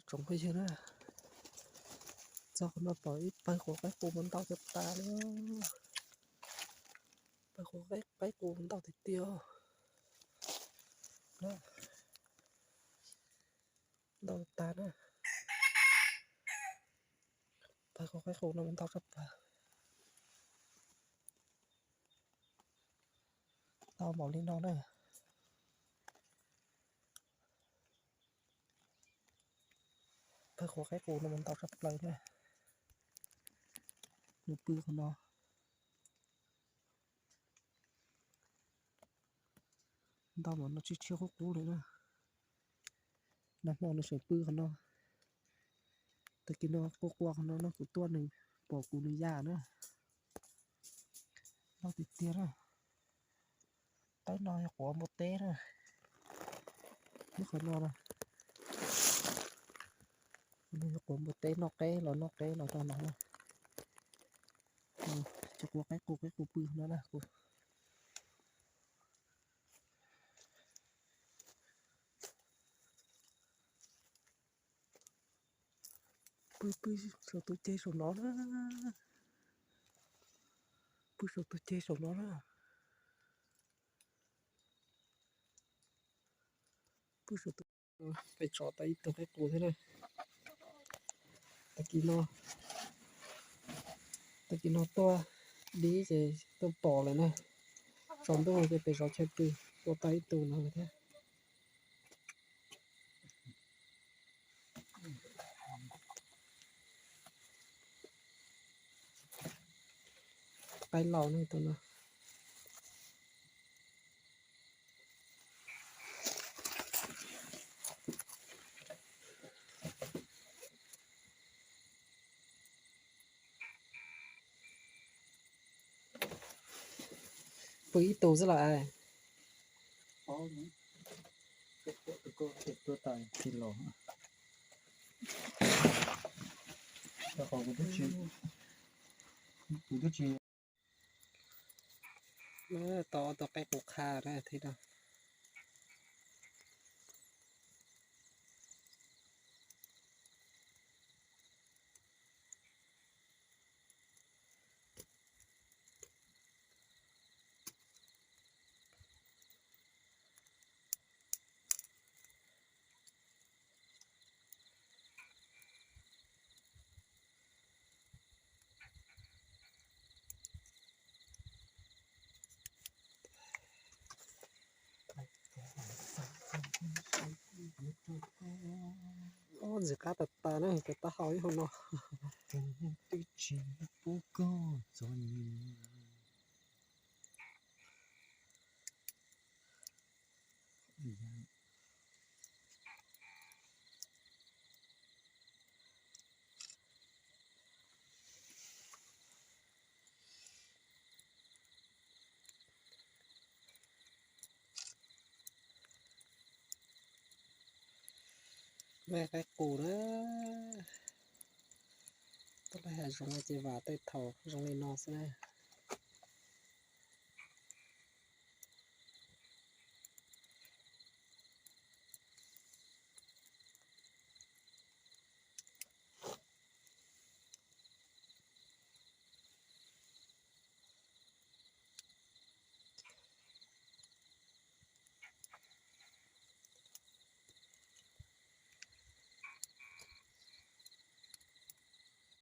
Tsoom phooj ywg na, txog qhov no pom ib pawg quav qaib qus mas ntau tas tas li. Pawg quav qaib qus ntau tiag tiag. Ntau tas na. Pawg quav qaib qus no mas ntau tshaj plaws. Ntau npaum li no na. Pawg quav qaib qus no mas ntau tshaj plaws na. Nws pw qhov no. Ntau mas no tshiab tshiab qub qub li na. Nag hmo nws tseem pw qhov no. Tag kis no quaj quaj qhov no no kuv tuaj nws pom kuv nws ya na. Ntau tiag tiag na. Qaib no yog quav npua teb na. Ib qhov no na. Yog quav npua teb noj qeb los noj qeb los rau no na. Cov quav qaib qus qaib qus pw no na. Pw pw saum tus ceg saum no na. Pw saum tus ceg saum no na. Pw saum tus, peb tso tau ib tug qaib qus thiab na. Tag kis no, tag kis no tuaj dib ces tuaj pom lawm na. Tsaus ntuj ces pem zov chaw pw, tua tau ib tug no lawm thiab. Qaib laus ne tus no. Pw ib tug xwb los as. Tau tus qaib qus qha na thiab no. Ob ntxim qab tas tas na, cov taub hau ib hau no. Twb tsis pub koj txom nyem. Qaib qus na. Tuaj laij hav zoov ces vam tej thaum zoo li no xwb na.